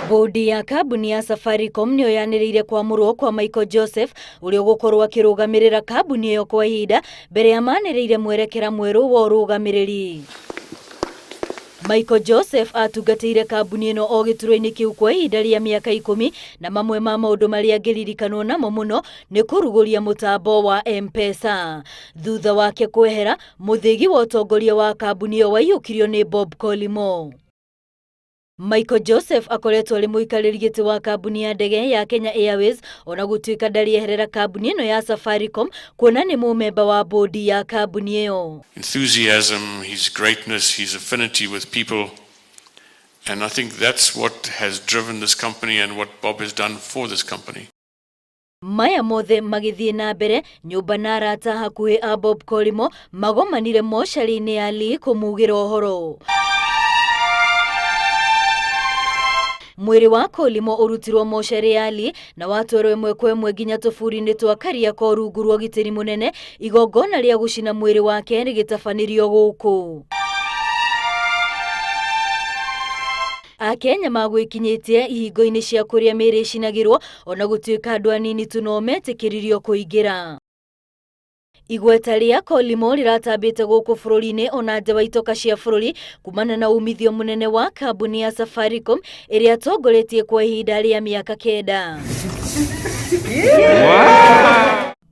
Bodi ya kambuni ya Safaricom nĩyo yanĩrĩire kwamũrwo kwa Michael Joseph ũrĩa ũgũkorwo akĩrũgamĩrĩra kambuni ĩyo kwa ihinda mbere ya manĩrĩire mwerekera mwerũ wa ũrũgamĩrĩri. Michael Joseph atungatĩire kambuni ĩno o gĩturwa-inĩ kĩu kwa ihinda rĩa mĩaka ikũmi na mamwe ma maũndũ marĩa angĩririkanwo namo mũno nĩ kũrugũria mũtambo wa M-Pesa. Thutha wake kwehera, mũthĩgi wa ũtongoria wa kambuni ĩyo waiyũkirio nĩ Bob Collymore. Michael Joseph akoretwo arĩ mũikarĩri gĩtĩ wa kambuni ya ndege ya Kenya Airways ona gũtuĩka ndarĩ eherera kambuni ĩno ya Safaricom kuona nĩ mũmemba wa bodi ya kambuni ĩyo. Enthusiasm, his greatness, his affinity with people, and I think that's what has driven this company and what Bob has done for this company. Maya mothe magĩthiĩ na mbere, nyũmba na arata hakuhĩ a Bob Collymore magomanire mocarĩ-inĩ ya Lee kũmugĩra ũhoro. Mwĩrĩ wa Collymore ũrutirwo mocarĩ ya Lee na watwarwo ĩmwe kwa ĩmwe nginya tũburi-inĩ twa Kariakoo rungu rwa ũgitĩri mũnene, igongona rĩa gũcina mwĩrĩ wake rĩgĩtabanĩrio gũkũ. Akenya magwĩkinyĩtie ihingo-inĩ cia kũrĩa mĩĩrĩ ĩcinagĩrwo ona gũtuĩka andũ anini tu no metĩkĩririo kũingĩra. Igweta rĩa Collymore rĩratambĩte gũkũ bũrũri-inĩ ona nja wa itoka cia bũrũri kumana na umithio mũnene wa kambuni ya Safaricom ĩrĩa atongoretie kwa ihinda rĩa mĩaka kenda.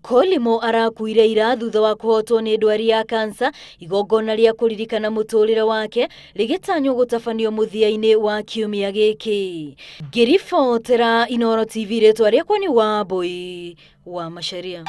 Collymore arakuire ira thutha wa kũhotwo nĩ ndwari ya kansa, igongona rĩa kũririkana mũtũrĩre wake rĩgĩtanywo gũtabanio mũthia-inĩ wa kiumia gĩkĩ. Ngĩribotera Inooro TV rĩtwa rĩakwa nĩ Wambui wa Macharia.